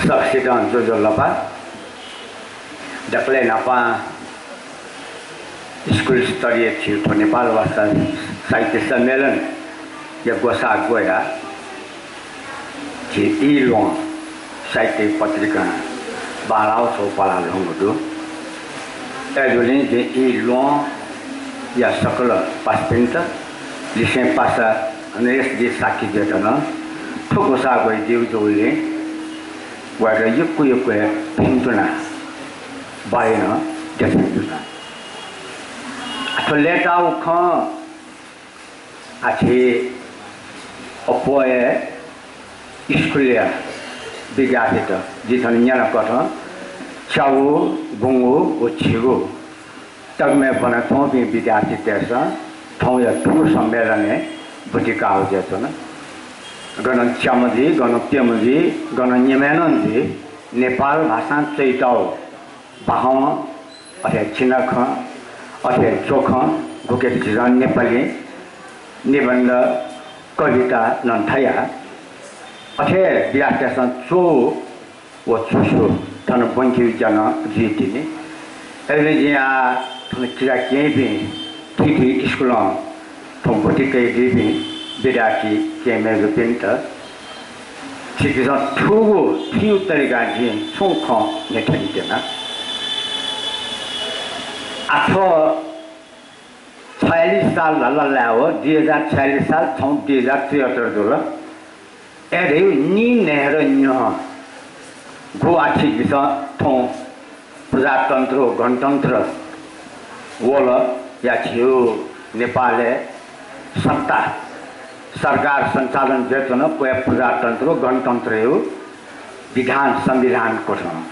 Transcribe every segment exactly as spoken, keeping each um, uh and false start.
सकसितं ज्वजलपा। दकलय् न्हापां स्कुल स्तरीय झीगु थ्व नेपाल भाषा साहित्य सम्मेलनया ग्वसाः ग्वयाः झी ई ल्वहं साहित्य पत्रिकां बांलाःगु छगू पलाः ल्ह्वंगु दु। अय्‌जूगुलिं जिं ई ल्वहंया सकल पासापिन्त लिसें पासा अनेस जि साक्षी जुयाच्वन। थ्व ग्वसाः ग्वयादीगु जूगुलिं वयात यक्व यक्व हे भिन्तुना, बधाई नं देछानाच्वना। थ्व लय्ताःगु खँ आः झी अप्वः हे स्कुलया विद्यार्थीत, जिं थन न्यनाकथं च्यागू, गुंगू व झिगू तगमय् ब्वनाच्वंपिं विद्यार्थीतय्‌सं थौंया थुगु सम्मेलनय् ब्वति काःगु जुयाच्वन। गन च्याम्ह जुइ, गन प्यम्ह जुइ, गन निम्हय्‌नं जुइ, नेपाल भाषां च्वइतःगु बाखं, अथे चिनाखँ, अथे ज्वखँ, गुके झीसं नेपाली निबन्ध, कविता नं थयाः अथे विद्यार्थीतय्‌सं च्वःगु व छुसु थन ब्वंकेगु ज्या नं जुइतिनि। अय्‌जूगुलिं जिं आः थन किजा क्यंपिं थीथी स्कुलं थौं ब्वति कयादीपिं विद्यार्थी केहेँ मय्‌जुपिन्त छिकपिन्सं थुगु थीगु तरिकां जिं छुं खँ न्ह्यथनेत्यना। आः थ्व छयालिस साल धाल ला, व दुई हजार छयालिस साल, थौं दुई हजार त्रिहत्तर जुल। अय् धइगु नीन्हय्‌दँ न्ह्यः गु आः छिकपिन्सं थौं प्रजातन्त्र व गणतन्त्र वल या झीगु नेपालय् सत्ता सरकार सञ्चालन जुयाच्वन, व हे प्रजातन्त्र व गणतन्त्रया विधान संविधान कथं।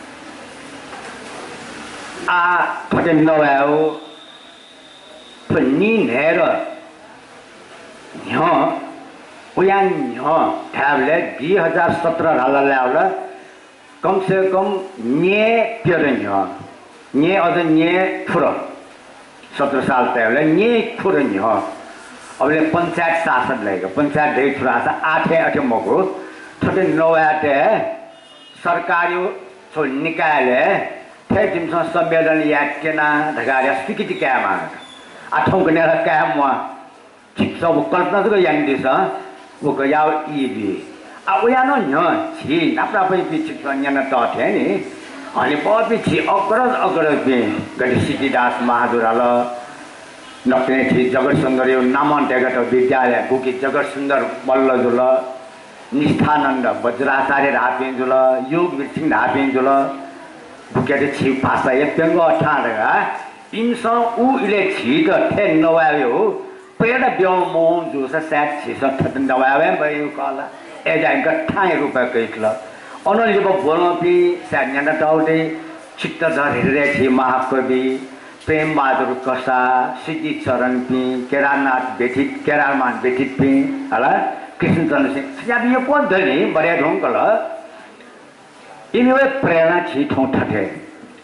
आः थथे नवायेगु थ्व नीन्हय्‌दँ न्ह्यः, वया न्ह्यः धायेबलय् दुई हजार सत्र धाल ला, कम से कम न्यय् प्यदँ न्ह्यः, न्यय् अझ न्यय् खुदँ, सत्र साल तयेबलय् न्यय् खुदँ न्ह्यः अबलय् पञ्चायत शासन लाइगु, पञ्चायत धइगु छु धाःसा आः थें अथे मखु, थथे नवायेत सरकारया छगू निकायलय् थथे जिमिसं सम्मेलन यायेत्यना धकाः स्वीकृति कायेमाः। आः थौंकन्हय् ला काये म्वाः। छिकपिन्सं व कल्पना जक यानादिसँ, व गज्याःगु ई जुइ। आः वया नं न्ह्यः झी न्हापा न्हापायापिं छिकपिन्सं न्यनातःथें नि, हनेबहःपिं झी अग्रज अग्रजपिं गथे सिद्धिदास महाजु धाल, नकतिनि झी जगत सुन्दरया नामं दय्कातःगु विद्यालय, गुकी जगत सुन्दर मल्ल जुल, निष्ठानन्द वज्राचार्य धाःपिं जुल, योग वृक्षिङ धाःपिं जुल, गुकी झी भाषा हे प्यंगः थां धकाः इमिसं उ इलय् झीत थथे नवायेगु प्रेरणा ब्यूगु मवं जूसा सायद झीसं थथे नवाये हे मयेगु खः ला। अय्‌जाः इमित थांया रूपय् कयातल। अनं लिपा ब्वलंपिं सायद न्यनातःगु दइ, चित्तधर हृदय झी महाकवि, प्रेमबहादुर कसाः, सिद्धिचरणपिं, केदारनाथ व्यथित, केदारमान व्यथितपिं, हला, कृष्णचन्द्र सिंह, थज्याःपिं यक्व दनि, बढे धुंकल। इमि व प्रेरणा झी थौं थथे।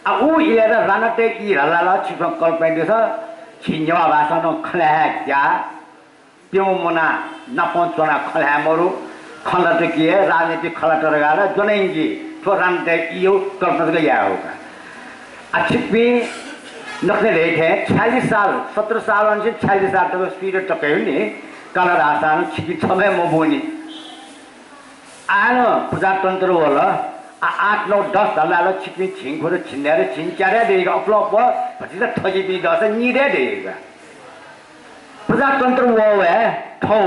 आः उ इलय् रानातय् ई धाल ला, छिकपिन्सं कल्पना यानादिसँ, झी नेवाः भाषां नं खँ ल्हाये ज्या, प्यम्ह मुनाः नापं च्वनाः खँ ल्हाये मरु, खँ ल्हात कि हे राजनीतिक खँ ल्हात धकाः ला ज्वना यंकी, थ्व रानातय् ईया कल्पना जक यायेगु का। आः छिकपिं नकतिनि धयाथें छयालिस साल, सत्र सालंनिसें छयालिस साल तक स्वीदँ तकया नि, काल धाःसां नं छिकपिं छम्ह हे मबूनि। आः नं प्रजातन्त्र वल, आः आठ, नौ, दस धाल ला छिकपिं झिंखुदँ, झिंन्हय्दँ, झिंच्यादँ हे दइगु, अप्वः अप्वः भतिचा थज्याःपिं दःसा निदँ हे दइगु। प्रजातन्त्र वःगु हे थौं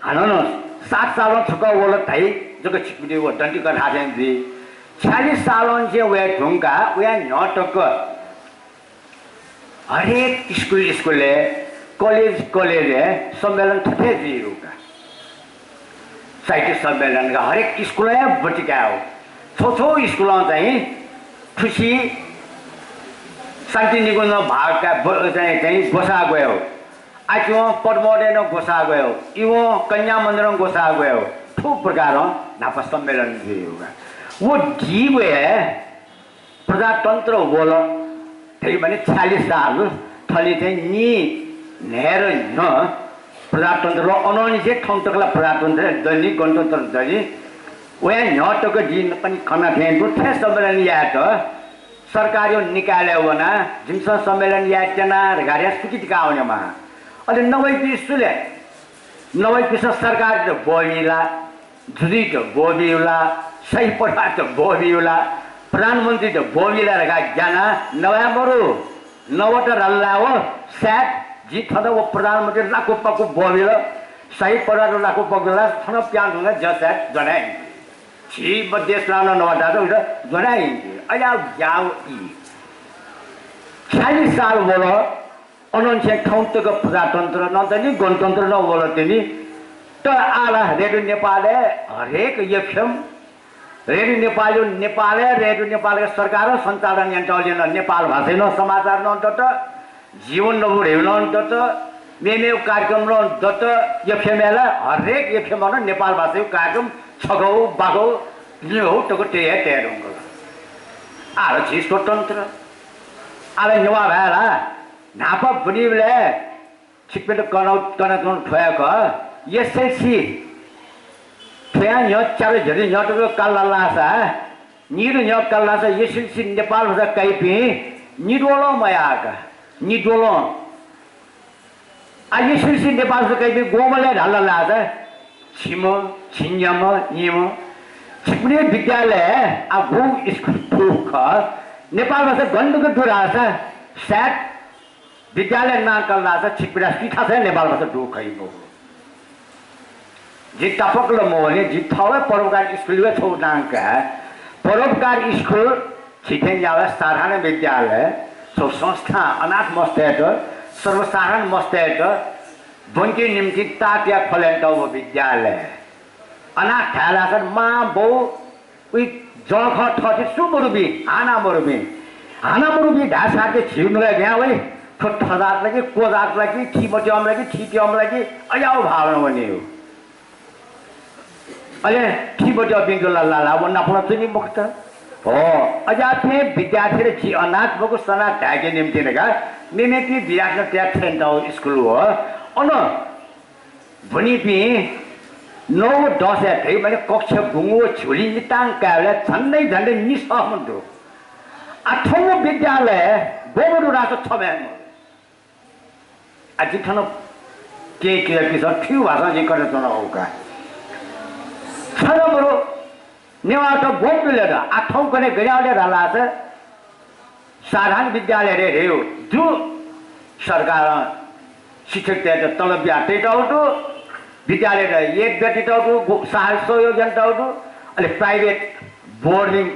हानं नं सात सालं छकः वल धाइ जक छिकपिनि व दन्ति कथाथें जुइ। छयालिस सालंनिसें वये धुंकाः वया न्ह्यः तक हरेक स्कुल स्कुलय्, कलेज कलेजय् सम्मेलन थथे जुइगु का। साहित्य सम्मेलन का हरेक स्कुलय् ब्वति कायेगु। छगू छगू स्कुलं चाहिँ थुसी शान्तिनिकुञ्जं भाग का-, ब-, चाहिँ, चाहिँ ग्वसाः ग्वयेगु। आः इवं पद्मोदयं नं ग्वसाः ग्वयेगु। इवं कन्या मन्दिरं ग्वसाः ग्वयेगु। थ्व प्रकारं न्हापा सम्मेलन जुइगु का। व दीगु हे प्रजातन्त्र वल धइगु माने छयालिस साल थन चाहिँ नीन्हय्दँ न्ह्यः प्रजातन्त्र वल। अनंनिसें थौं तक ला प्रजातन्त्र दनि, गणतन्त्र दनि। वया न्ह्यः तक जिं पनि खना थें दु, थथे सम्मेलन यायेत सरकारया निकायलय् वनाः जिमिसं सम्मेलन याये त्यना धकाः धयाः सुकितिका वनेमाः। अले नवइपिं सुले? नवइपिसं सरकारयात ब्वःबी ला, जुजुयात ब्वःबी ला, सही परिवारयात ब्वःबी ला, प्रधानमन्त्रीयात ब्वःबी ला धकाः ग्यानाः नवाये मरु। नवत धाल ला व सायद जिं थन व प्रधानमन्त्री लाकु पाकु ब्वःबिल, सही परिवार लाकु पाकु ला थन प्यां धुंगा जसाय् ज्वनायंकी। झी मधेसं नं नवात धाःसा उइत ज्वनायंकी। अज्याःगु ज्याःगु ई। छ्यालिस साल वल, अनंनिसें थौं तक प्रजातन्त्र नं तिनि, गणतन्त्र नं वल तिनि। तर आः ला रेडियो नेपालय् हरेक एफएम, रेडियो नेपालया, नेपालय् रेडियो नेपालया सरकारं सञ्चालन यानातःगुलिं नं नेपाल भाषाय् नं समाचार नं दत, जीवन नबुढेउ नं दत, मेमेउ कार्यक्रम नं दत। एफएमय् ला हरेक एफएमं नं नेपाल भाषाया कार्यक्रम छगौ, बागौ, न्हिगौ तक तये हे तये धुंकल। आः ला झी स्वतन्त्र। आः ला नेवाः भाय् ला न्हापा ब्वनीबलय् छिकपिन्त कन, कनाच्वंगु थ्व हे खः। एसएलसी थ्वया न्ह्यः च्यादँ झ्यदँ न्ह्यः तक काल धाल धाःसा, नीदँ न्ह्यः काल धाःसा एसएलसी नेपाल भाषा काइपिं निद्वलं मयाः का, निद्वलं। आ, एसएलसी नेपाल भाषा काइपिं ग्वम्ह लय् धाल धाःसा, झिम्ह, झिंन्याम्ह, न्येम्ह। छिकपिनि विद्यालय् आ गु स्कुल दु खः, नेपाल भाषा गन तक दु धाःसा, सायद विद्यालयय् नां काल धाःसा छिकपिन्त सुथासं नेपाल भाषा दु खइ मखु। जि तापाक ला मवने, जि थःगु परोपकार स्कुलय् छगू नां काये। परोपकार स्कुल झी थें न्यागू साधारण विद्यालय, छगू संस्था, अनाथ मस्तय्त, सर्वसाधारण मस्तय्त ब्वंके निंतिं ताःतया ख्वले यानातःगु विद्यालय। अनाथ धाये धाःसा मां बौ उइ जःखः थःथें सुं मरुबी, हानं मरुबी। हानं मरुबी धाःसा के झीगु नुगः गय् वइ? थ्व थजात ला कि, क्वजात ला कि, थी मत्यःम्ह ला कि, थी त्यःम्ह ला कि, अज्याःगु भावना वनेगु। अले थी मत्यःपिं जुल ला, ला व नापं च्वनी मखुत। हो, अज्याःपिं विद्यार्थी ला झी अनाथ मखु, सनाथ धायेके निंतिं धकाः मेमेपिं विद्यार्थी तया थ्यनेत स्कुल व अन ब्वनीपिं नौ व दसय् धइगु माने कक्षा गुंगू व झिगुलिं नितां कायेबलय् झन्डै झन्डै निसःम्ह दु। आ, थौंगु विद्यालयय् ग्वम्ह दु धाःसा छम्ह हे मरु। आ, जिं थन केहेँ किजापिन्सं थुगु भाषां जिं कनाच्वनागु का। छम्ह मरु। नेवाःत ब्वंपिं ला दु। आ, थौंकन्हय् गज्याःगु धाल धाःसा साधारण विद्यालयय् हे दु। सरकारं शिक्षकतय्त तलब बियाः तयातःगु दु, विद्यालयय् एड बियाः तयातःगु दु, गु-, सहाय सहयोग यानातःगु दु, अले प्राइभेट बोर्डिङ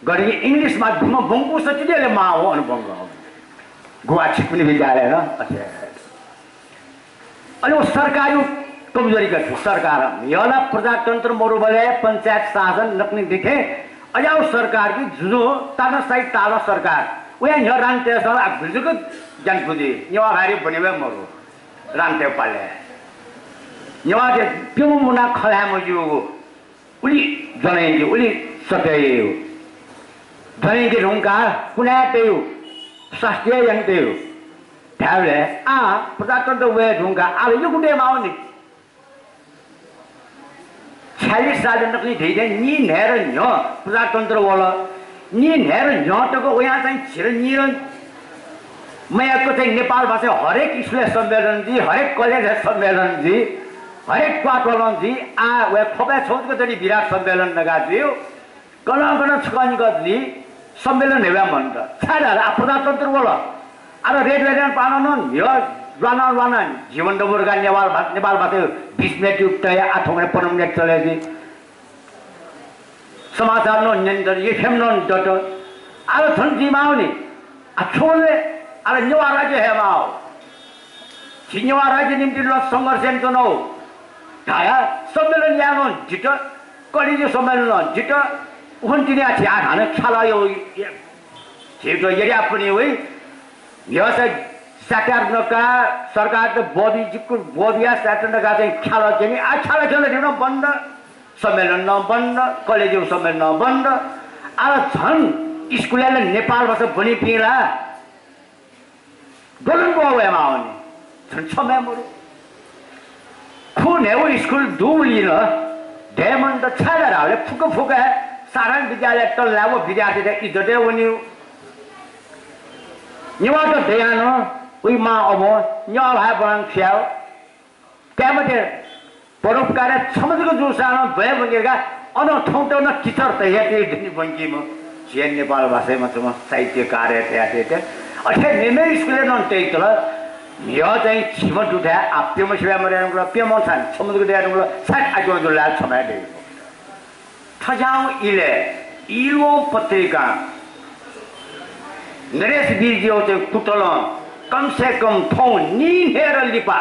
गरी इङ्ग्लिस माध्यमं ब्वंकूसा तिनि अले माः व अन ब्वंकः। गुवा छिकपिनि विद्यालयय् नं अथे। अले व सरकारया कमजोरी का छु? सरकार न्ह्यः ला प्रजातन्त्र मरुबलय् पञ्चायत शासन नकतिनि दिथें अज्याःगु सरकार कि जुजुं तानाशाही तालं सरकार। वया न्ह्यः रानीतय्सं ला गुलि जक ज्ञान बुद्धि, नेवाः भाय् ब्वने वये मरु। रानीतय् पालय् नेवाःतय् प्यम्ह मुनाः खँ ल्हाये मज्यूगु। उलि ज्वना यंकी, उलि सत्य यय्। ज्वना यंके धुंकाः कुना तयेगु, शास्ति याना तयेगु धायेबलय् आः प्रजातन्त्र वये धुंकाः आः ला यक्व दयेमाःगु नि। छ्यालिस साल नकतिनि धइथें नीन्हय्‌या न्ह्यः प्रजातन्त्र वल। नीन्हय्‌या न्ह्यः तक वयां चाहिँ झीत नीदँ मयाक चाहिँ नेपाल भाषाय् हरेक स्कुलय् सम्मेलन जुइ, हरेक कलेजय् सम्मेलन जुइ, हरेक त्वाःत्वलं जुइ। आः वया ख्वपय् छगू जक दनि विराट सम्मेलन धकाः जुइ। कनं कनं छकः निकः जुइ, सम्मेलन हे वये मन्त। छाय् धाःसा आः प्रजातन्त्र वल। आः रेडियो यानाः पाहां नं न्ह्यः ल्वानाः ल्वानाः जीवन दबुर का नेपाल भा-, नेपाल भाषाय् बिस मिनेट युक्तया आः थौंकन्हय् पन्ध्र मिनेट चले जुइ। समाचार नं न्यनेत, एफएम नं दत। आः ला झन जुइमाःगु नि। आः छु ले? आः ला नेवाः राज्य हयेमाःगु। झी नेवाः राज्य निंतिं ला संघर्ष यानाच्वनागु। धाया सम्मेलन याये नं दित, कलेजय् सम्मेलन नं दित। उखुन्हु तिनि आः झी आः हानं ख्यालः यः, झीत यर्याः पनी वइ। न्ह्यःसा साकार नका, सरकारत ब्वःबी जिक्क ब्वःबिया साइत नका चाहिँ ख्यालः क्यनी। आः ख्यालः क्यन नं बन्द। सम्मेलन नं बन्द, कलेजय् सम्मेलन नं बन्द। आः ला झन स्कुलय् ला नेपाल भाषा ब्वनीपिं ला गन ब्वः वयेमाःगु नि। झन छम्ह हे मरु। खुन्हु न्हय्‌गू स्कुल दुगुलिं नं धये मन्त छाय् धाःसा फुक्क फुक्क हे साधारण विद्यालय तल लाय् व विद्यार्थीत इज्जत हे वनी। नेवाःत धयां नं उइ मां अबुं नेवाः भाय् ब्वनां छु याये? काय् मते। परोपकार छम्ह जक जूसां नं भ्वय् ब्वंकी का, अन थौंतक नं teacher तयातयाः दुने ब्वंकीम्ह झी नेपाल भाषाय् मचाम्ह साहित्यकार तयातयाः अथे मेमेगु स्कुलय् नं तयातल। म्हिगः चाहिँ झिम्ह दुथाय् आः प्यम्ह सिबय् मदये धुंकल, प्यम्ह छाय् छम्ह जक दये धुंकल, छाय् आज्वं जुल ला छम्ह हे दइ। थज्याःगु इलय् इलोहं पत्रिकां नरेश वीरजुयागु चाहिँ कुतलं कम से कम थौं नीन्हय्‌दँ लिपा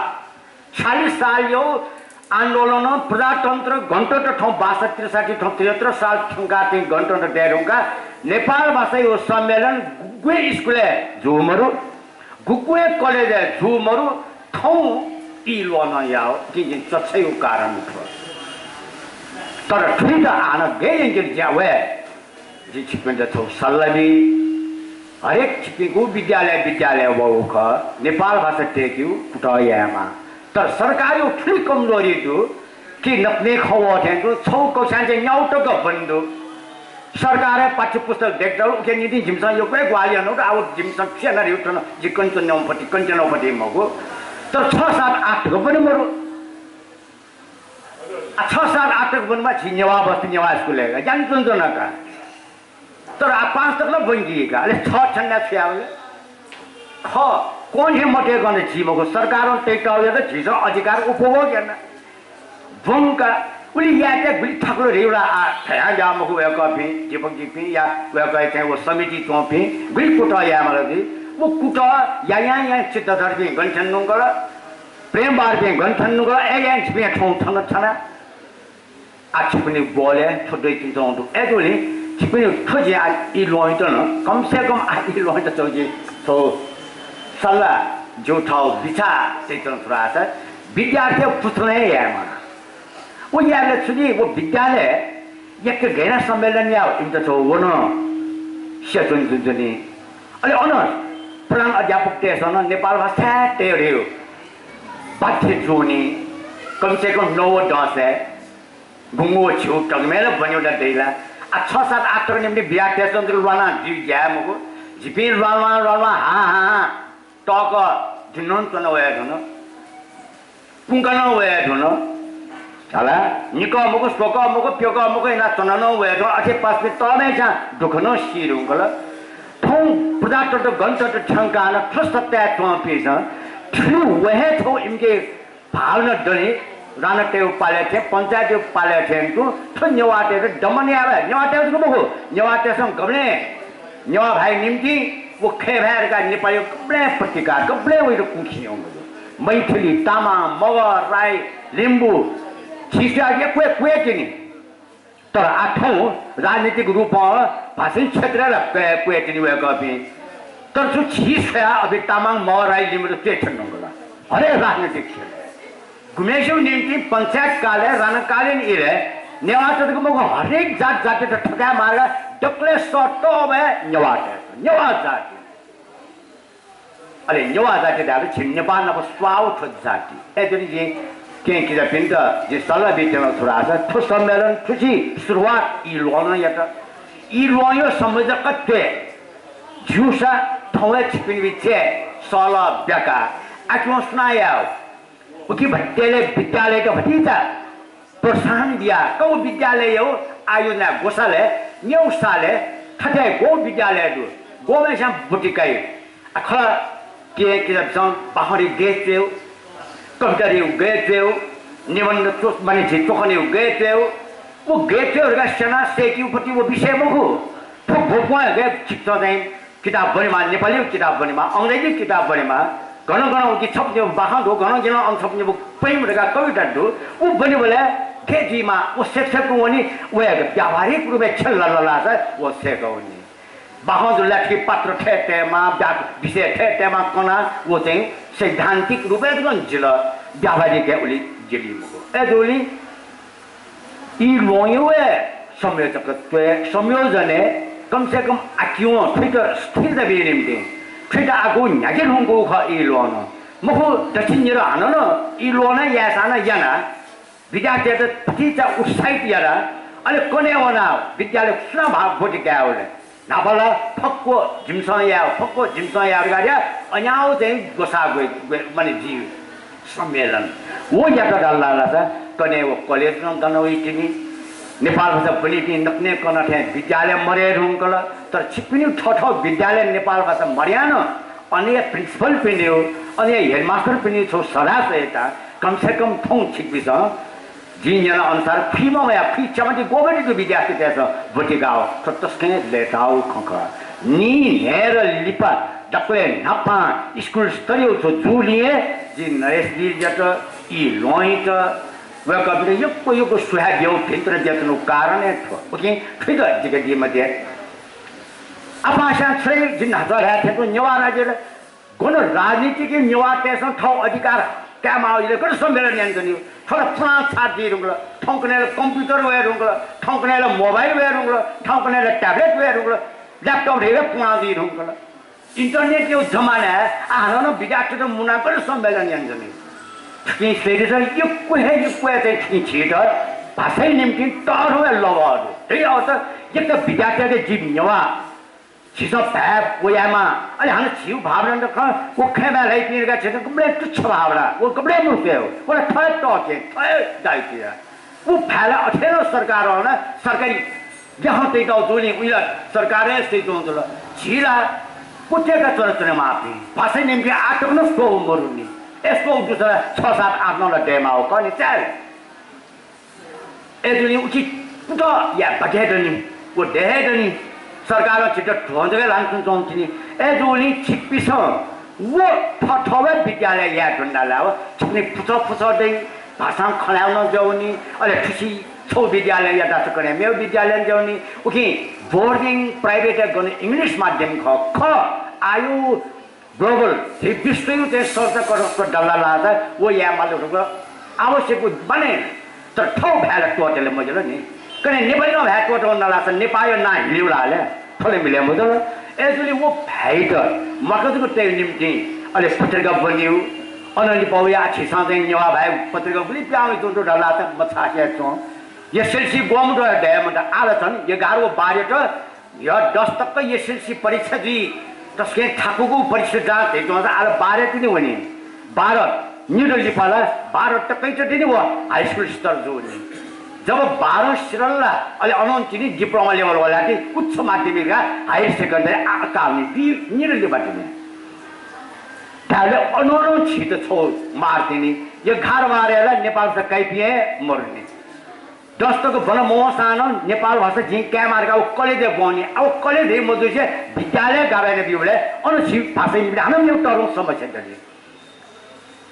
छयालिस सालयागु आन्दोलनं प्रजातन्त्र गणतन्त्र थौं बासट्ठी त्रिसट्ठी थौं त्रिहत्तर साल थ्यंकाः चाहिँ गणतन्त्र दये धुंकाः नेपाल भाषायागु सम्मेलन गुगुं स्कुलय् जू मरु, गुगुं कलेजय् जू मरु, थौं इलोहनं याःगु जिं जिं चच्छाइगु कारण थ्व। तर थुइत आः नं गय् यंकेगु ज्या वये? जिं छिकपिन्त छगू सल्लाह बी। हरेक छिकपिं गुगु विद्यालय विद्यालयय् वःगु खः, नेपाल भाषा तय्‌केगु कुतः यायेमाः। तर सरकारयागु थुलि कमजोरी दु कि नकतिनि खँ वः थें तुं छगू कक्षाय् चाहिँ न्यागू तक ब्वने दु। सरकारं पाठ्यपुस्तक दयेकातल, उकिया निंतिं जिमिसं यक्व हे ग्वाहालि यानागु दु। आः व जिमिसं छु याना धइगु थन जि कन्हय् च्वनेगु फति, कन्हय् च्वनेगु फति मखु। तर छ, सात, आठ तक ब्वने मरु। आः छ, सात, आठ तक ब्वनेमाः झी नेवाः बस्ती नेवाः स्कुलय् का, ज्यान च्वनाच्वन का। तर आः पाँच तक ला ब्वंकी का, अले छ थ्यनाः छु यायेबलय्? खः, कोण हे मते गन झी मखु, सरकारं तयातःगुयात झीसं अधिकार उपभोग याना। ब्वंका, उलि यायेत गुलि थाकुल धइगु ला आः धयां ज्या मखु वय्‌कःपिं, दीपक जिपिं या वय्‌कःया चाहिँ व समिति च्वंपिं गुलि कुतः यायेमाल जुइ। व कुतः यायां यायां चित्त धरपिं गन थ्यने धुंकल, प्रेम बहादुरपिं गन थ्यने धुंकल, अय्‌यां झीपिं थौं थन थना। आः छिकपिनि ग्वलय् थ्व दइपिन्त दु। अय्‌जूगुलिं छिकपिनि थ्व जिं आः इलोहंयात नं, कम से कम आः इलोहंयात छगू जिं थ्व सल्लाह, जिगु थःगु बिचाः तयातल थ्व धाःसा विद्यार्थीया पुचलं हे यायेमाः। व यायेबलय् छु जुइ, व विद्यालयय् यक्व गय् यानाः सम्मेलन याः, इमित छगू व नं स्यचुनि जुजुनि। अले अन प्रधान अध्यापकतय्‌सं नं नेपाल भाषा छाय् तये धइगु बाध्य जूनि, कम से कम नौ व दसय् गुंगू व झिगू तकम्ह ला ब्वनेगु ला दइ ला? आः छ, सात, आठ तक निंतिं बियातय्‌सं जक ल्वानाः जुइ ज्या हे मखु। जिपिं ल्वाल्वां ल्वाल्वां हां हां हां तःकः दिनं च्वना वये धुन, कुंका नं वये धुन। हला, निकः मखु, स्वकः मखु, प्यकः मखु यानाः च्वना नं वये धुन। अथे पासापिं तःम्हय्‌सिनं दुःख नं सी धुंकल। थौं प्रजातन्त्र गणतन्त्र थ्यंकाः नं थ्व सत्ताय् च्वंपिन्सं थुलि व हे छगू इमिके भावना दनि, राणातय्‌गु पालय् थें, पञ्चायतय्‌गु पालय् थें तुं थ्व नेवाःतय्‌त दमन याये बलय्, नेवाःतय्‌त जक मखु, नेवाःतय्‌सं गबलें नेवाः भाय् निंतिं व खय् भाय् धकाः नेपाःया गबलें प्रतिकार, गबलें वइत कुंखिने वंगु दु। मैथिली, तामाङ, मगर, राई, लिम्बू, झी स्वयाः यक्व हे क्वय् तिनि। तर आः थौं राजनीतिक रूपं भाषाया क्षेत्रय् ला कय्, क्वय् तिनि वय्‌कःपिं। तर छु झी स्वयाः अबि तामाङ, मगर, राई, लिम्बूत च्वय् थ्यने धुंकल? हरेक राजनीतिक क्षेत्रय्। गुम्हेसिगु निंतिं पञ्चायत कालय्, राणाकालीन इलय् नेवाःत जक मखु, हरेक जात जातित थकायेमाः धकाः दकलय् सः तःम्ह हे नेवाःत, नेवाः जाति। अले नेवाः जाति धाःसा झी नेपाः नाप स्वाःगु थ्व जाति। अय्‌जूगुलिं जिं केहेँ किजापिन्त जिं सल्लाह बीत्यनागु छु धाःसा थ्व सम्मेलन थुसी सुरुवात इलोहंनं यात। इलोहंया संयोजकत्वय् ज्यूसा थौं हे छिकपिनि बिचय् सल्लाह ब्याकाः आः कि वं सुनां यायेगु? उकिं भतिचा विद्यालयत भतिचा प्रोत्साहन बियाः, गव विद्यालयया आयोजना ग्वसालय्, न्यौ सालय् थथे गव विद्यालय दु, ग्वम्हेस्यां ब्वति काइ। आः खला, केहेँ किजापिसं बाखंरि गय् च्वयेगु, कवितारि गय् च्वयेगु, निबन्ध च्व-, माने झी च्वखंरि गय् च्वयेगु, व गय् च्वयेगु धकाः स्यनाः सय्‌केगु पति व विषय मखु। थ्व ब्वपुं हे गय् छिकपिसं चाहिँ किताब ब्वनेमाः, नेपालीया किताब ब्वनेमाः, अंग्रेजी किताब ब्वनेमाः। गन गन उकी छपु निपु बाखं दु, गन गिनं अन छपु निपु प्रेम धकाः कविता दु। उ ब्वनेबलय् गय् जुइमाः, व सय्‌के सय्‌के वनी, वया व्यावहारिक रूपय् छ्यला लालासा व सय्‌के वनी। बाखं जुल ला थुकी पात्र थथे तयेमाः, व्या-, विषय थथे तयेमाः कनाः व चाहिँ सैद्धान्तिक रूपय् जक जिल, व्यावहारिक हे उलि जिली मखु। अय्‌जूगुलिं इलोहंया व संयोजकत्वय्, संयोजनय् कम से कम आः कि वं थुइत स्थिरता बीगु निंतिं थुइत आः कि वं न्ह्याके धुंकूगु खः इलोहंनं। मखु, दच्छि निदँ हानं नं इलोहंनं यायेसां नं याना। विद्यार्थीयात भतिचा उत्साहित यात। अले कन्हय् वनाः विद्यालय सुनां भाव ब्वति काये वल। न्हापा ला फक्व जिमिसं याये, फक्व जिमिसं याये धकाः अन्याउ चाहिँ ग्वसाः ग्वये, ग्वये, माने जि सम्मेलन। व यात धाल धाःसा कन्हय् व कलेज नं दन वइतिनि। नेपाल भाषा ब्वनीपिं नकतिनि कन थें विद्यालय मदये धुंकल। तर छिकपिनि थःथः विद्यालय नेपाल भाषा मदयाः नं अनया प्रिन्सिपलपिनि, अनया हेडमास्टरपिनि छगू सल्लाह सहित कम से कम थौं छिकपिन्सं जिं न्यना अनुसार फुइम्ह मयाः फुइ च्यामाति ग्वःगतिगु विद्यार्थीतय्‌सं ब्वति काः। थ्व तसकं लय्ताःगु खँ खः। नीन्हय्‌दँ लिपा दकलय् न्हापां स्कुल स्तरीय थ्व जूलिं हे जिं नरेश वीरयात, ई ल्वहंयात, वय्‌कःपिन्त यक्व यक्व सुभाय् ब्यू, भिंतुना ब्याच्वनागु कारण हे थ्व। उकिं थुइत जिके दी मते। आपांसां छुं जिं न्हाचः धाये थें तुं नेवाः राज्यय् गन राजनीतिक नेवाःतय्‌सं थःगु अधिकार कायेमाःगु इलय् गन सम्मेलन यानाच्वनी? थ्व ला पुरां छाप जुइ धुंकल, थौंकन्हय् ला कम्प्युटर वये धुंकल, थौंकन्हय् ला मोबाइल वये धुंकल, थौंकन्हय् ला ट्याब्लेट वये धुंकल, ल्यापटप धइगु ला पुरां जुइ धुंकल। इन्टरनेटया जमानाय् आः हानं नं विद्यार्थीत मुनाः गन सम्मेलन यानाच्वनी? थुकिं स्वयादिसँ, यक्व हे यक्व हे चाहिँ थुकिं झीत भाषाया निंतिं तःधं हे लबः दु। थ्व अवस्था एक त विद्यार्थीतय्‌त जि नेवाः झीसं भाय् वयामा, अले हानं झीगु भावना खँ व खँय् बाय् ल्हाइपिं धकाः झीसं गबलें तुच्छ भावना, व गबलें मस्वये हो। व ला थः हे तःकेहेँ, थः हे दायित्व या। व भाय् ला अथे नं सरकारं ला सरकारी ल्याखं तयातःगु जूलिं उलि ला सरकारं हे सइच्वंगु जुल। झी ला व तय्‌का च्वनाच्वनेमाःपिं, भाषाया निंतिं आः तक नं स्वःगु मदुनि। ए स्वःगु दुसा ला छ सात आठ नौ ला दयेमाःगु खः नि, चाहे। अय्‌जूगुलिं उकी कुतः याये बाकि हे दनि, व दये हे दनि। सरकारं झीत ध्वं जक हे ल्हानाच्वनाच्वंगु तिनि। अय्‌जूगुलिं छिकपिन्सं व थःथःगु हे विद्यालय याये धुन धाःसा व छिकपिनि पुचः पुचः दइ, भाषां खँ ल्हायेगु नं ज्या वनी, अले थुसी छगू विद्यालय यात धाःसा कन्हय् मेगु विद्यालय नं ज्या वनी। उकिं बोर्डिङ, प्राइभेट गन इङ्ग्लिस माध्यम खः, खः, आयु ग्लोबल झी विश्वया चाहिँ सर्वोत्कृष्ट दल्ला लाःसा व याये माल धुंकल आवश्यक माने। तर थःगु भाय् ला त्वःतेले मजिल नि। कन्हय् नेपाली नं भाय् त्वःते वन धाःसा नेपाःया नां हिलेगु ला ले? थ्व ला मिले मजुल। अय्‌जूगुलिं व भाय्‌यात म्वाका जक तयेगु निंतिं अले पत्रिका ब्वनेगु, अनं लिपा वयाः झीसं चाहिँ नेवाः भाय् पत्रिका गुलि पिहां वयाच्वंगु धाःसा मछासे च्वं। एसएलसी ग्वम्ह दु धयामन्त, आः ला झन एघार व बाह्रयात न्ह्यः दस तक एसएलसी परीक्षा जुइ, तसकं थाकुगु परीक्षा जाँच धयाच्वंसा आः ला बाह्र तिनि वनी। बाह्र निदँ लिपा ला बाह्र तकयात तिनि व हाई स्कुल स्तर जूनि। जब बाह्र सिधल ला अले अनं तिनि डिप्लोमा लेभल वल ला ति उच्च माध्यमिक ला हायर सेकेन्डरी आ, कालनि बी निदँ लिपा तिनि। धायेबलय् अनं नं झीत छगू मार तिनि। एघार बाह्रय् ला नेपाल भाषा काइपिं हे मरुनि। दस तक ब्वना मवंसां नं नेपाल भाषा जिं कायेमाः धकाः व कलेजय् ब्वंनि। आ, व कलेज हे मजुसे विद्यालय गाबा यानाबिउबलय् अन झी भाषाया निंतिं हानं मेगु तःधंगु समस्या दनि।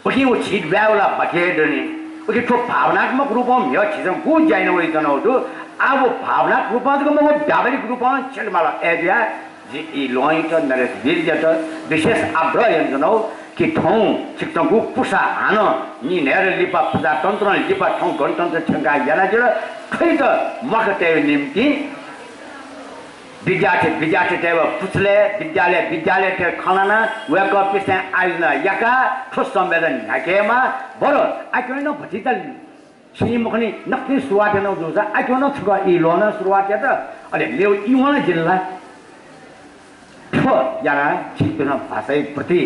उकिं व झी ब्वायेगु ला बाकि हे दनि। उकिं थ्व भावनात्मक रूपं म्हिगः झीसं गु ज्या याना वयाच्वनागु दु। आ, व भावनात्मक रूपं जक मखु, व्यावहारिक रूपं छ्यलेमाल। अय्‌जुयाः जिं ई ल्वहंयात, नरेश वीरयात विशेष आग्रह यानाच्वनागु कि थौं छिकपिन्सं गु पुसा हानं नीन्हय्‌दँ लिपा प्रजातन्त्रं लिपा थौं गणतन्त्र थ्यंकाः यानादिल, थुइत म्वाका तयेगु निंतिं विद्यार्थी विद्यार्थीतय्‌गु पुचलय्, विद्यालय विद्यालयतय् खँ ल्हानाः वय्‌कःपिन्सं आयोजना याकाः थ्व सम्मेलन न्ह्याकेमाः। बरु आः क्यं नं भतिचा सिनि मखुनि नकतिनि सुरुवात यानागु जूसा आः क्यं नं छकः ई ल्वहं नं सुरुवात यात, अले मेगु ई वं ला जिल ला। थ्व यानाः छिकपिन्सं भाषाया प्रति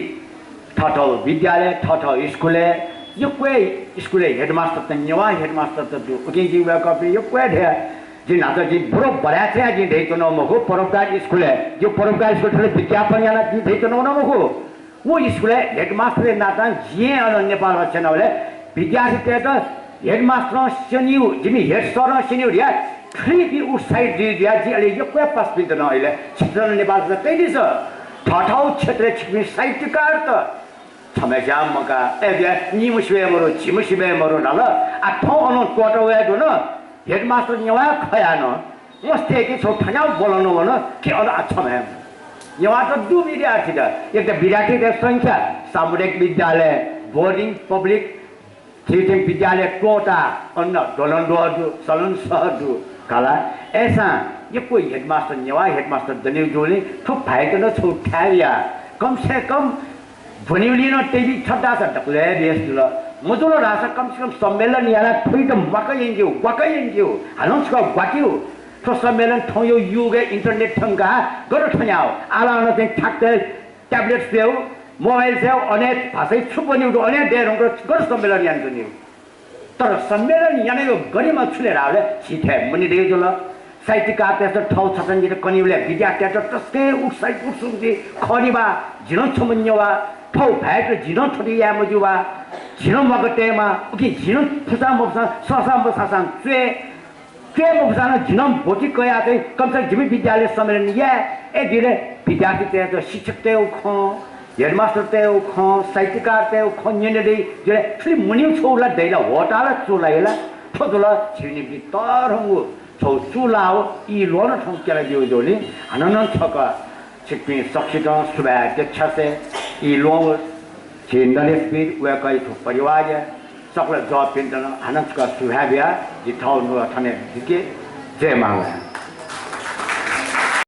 थःथःगु विद्यालय, थःथःगु स्कुलय्, यक्व हे स्कुलय् हेडमास्टरत नेवाः हेडमास्टरत दु। उकिं जिं वय्‌कःपिं यक्व हे धया, जिं न्हाचः जिं बरो बधाय् छ्वयाः जिं धयाच्वनागु मखु, परोपकार स्कुलय्, जिं परोपकार स्कुल थन विज्ञापन यानाः जिं धयाच्वनागु नं मखु। व स्कुलय् हेडमास्टरया नातां जिं अन नेपाल भाषा स्यनाबलय् विद्यार्थीतय्‌त हेडमास्टरं स्यनीगु, जिमि हेड सरं स्यनीगु धयाः थुलिपिं उत्साहित जुइ जुयाः जिं अले यक्व हे पासापिन्त नं अले छिकपिन्सं नेपाल भाषा तयादिसँ। थःथःगु क्षेत्रय् छिकपिं साहित्यकारत छम्हस्यां मगाः। अय्‌जुयाः निम्ह सिबय् मरु, झिम्ह सिबय् मरु धाल। आ, थौं अनं त्वःता वये धुन, हेडमास्टर नेवाः खयाः नं मस्तय्‌के छगू थज्याःगु ब्वलं नं वन कि अन आ छम्ह हे नेवाःत दु विद्यार्थीत। एक त विद्यार्थीतय् संख्या, सामुदायिक विद्यालय, बोर्डिङ, पब्लिक, थीथी विद्यालय त्वःताः अन द्वलंद्वः दु, चलनसह दु धाल। अय्‌सां यक्व हेडमास्टर, नेवाः हेडमास्टर दनिगु जूगुलिं थ्व भाय्‌यात नं छगू थाय् बियाः कम से कम ब्वनीगुलिं नं तयाबी छ्वल धाःसा दकलय् बेस जुल। मजुल धाःसा कम से कम सम्मेलन याना थुइत म्वाक यंकेगु, ग्वाक यंकेगु, हानं छकः ग्वाकेगु। थ्व सम्मेलन थौंयो युगय् internet थ्यंकाः गन थ्यनाव। आः ला अन चाहिँ ठ्याक्कै tablet स्वयेगु, mobile स्वयेगु, अन हे भाषाइ छु बनेगु दु, अन हे दये धुंकल गन सम्मेलन यानाच्वनेगु। तर सम्मेलन यानायो गरिमा छु ले धाःबलय् झी थें मने दइ जुल। साहित्यकारतय्‌सं थःगु छचंजित कनीबलय् विद्यार्थीतय्‌त तसकं उत्साहित उत्सुक जुइ खः नि बा, जि नं छम्ह न्यवा, थःगु भाय्‌त जि नं थथे याये मज्यू बा, जि नं म्वाक तयेमाः, उकिं जि नं फुसां मफुसां सःसां मसःसां च्वये, च्वये मफुसां नं जि नं ब्वति कयाः चाहिँ कम से कम जिमि विद्यालय सम्मेलन याये। ए दिले विद्यार्थीतय्‌त शिक्षकतय्‌गु खँ, headmasterतय्‌गु खँ, साहित्यकारतय्‌गु खँ न्यने दइ जुल। थुलि मन्यू छौ ला दइ ला, होता ला चु ला हे ला, थ्व जुल झीगु निंतिं तःधंगु छौ चु लाव ई ल्वहं थौं क्यला ब्यूगु जूलिं हानं नं छकः छिकपिं सकसितं सुभाय् देछासें ई ल्वहं झी नरेशवीर वय्‌कःया थ्व परिवारया सकल जःपिन्त नं हानं छकः सुभाय् बियाः जि थःगु नुगः थन हे दिके। जय मांगु।